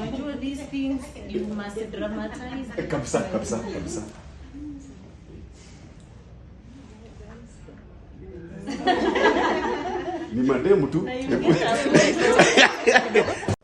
Unajua these things you must dramatize. Eh, kabisa kabisa kabisa. Ni mademu tu. Na you get a sweat.